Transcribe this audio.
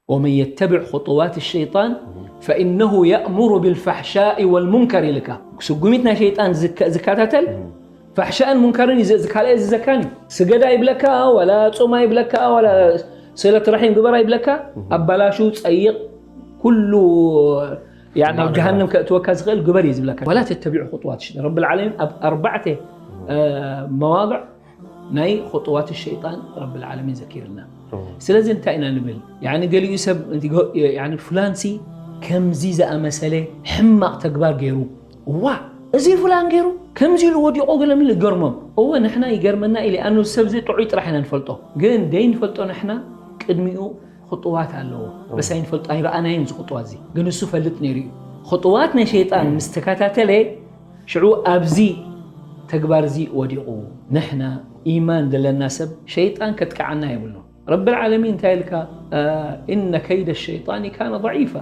ومن يتبع خطوات الشيطان فإنه يأمر بالفحشاء والمنكر ኢልካ ስጉሚት ናይ ሸይጣን ዝከ- ዝከታተል ፋሕሻእን ሙንከርን እዩ ዝ- ካልኣይ ዝዘካን እዩ። ስገዳ ይብለካ፣ ዋላ ጾማ ይብለካ፣ ዋላ ሰለት ራሒም ግበራ ይብለካ፣ ኣባላሹ ጸይቕ፣ ኩሉ ያኒ ናብ ጀሃነም ከእትወካ ዝኽእል ግበር እዩ ዝብለካ። ولا تتبعوا خطوات الشيطان. ረብል ዓለሚን ኣብ ኣርባዕተ መዋضዕ ናይ خطوات الشيطان ረብል ዓለሚን ዘኪርልና። ስለዚ እንታይ ኢና ንብል? ያኒ ገሊኡ ሰብ ያኒ ፍላንሲ ከምዚ ዝኣመሰለ ሕማቕ ተግባር ገይሩ፣ እዋ እዚ ፍላን ገይሩ ከምዚ ኢሉ ወዲቑ ገለ ሚሉ ይገርሞም። እወ ንሕና ይገርመና ኢለ ኣኑ ሰብ እዚ ጥዑይ ጥራሕ ኢና ንፈልጦ፣ ግን ደይ ንፈልጦ ንሕና ቅድሚኡ خطوات ኣለዎ። በስ ኣይንፈልጦ ኣይረኣናዮን እዚ خطوات እዚ፣ ግን እሱ ፈልጥ ነይሩ እዩ። خطوات ናይ ሸይጣን ምስ ተከታተለ ሽዑ ኣብዚ ተግባር እዚ ወዲቑ። ንሕና ኢማን ዘለና ሰብ ሸይጣን ከጥቅዓና የብሉ። ረብል ዓለሚን እንታይ ኢልካ? إن كيد الشيطان كان ضعيفا.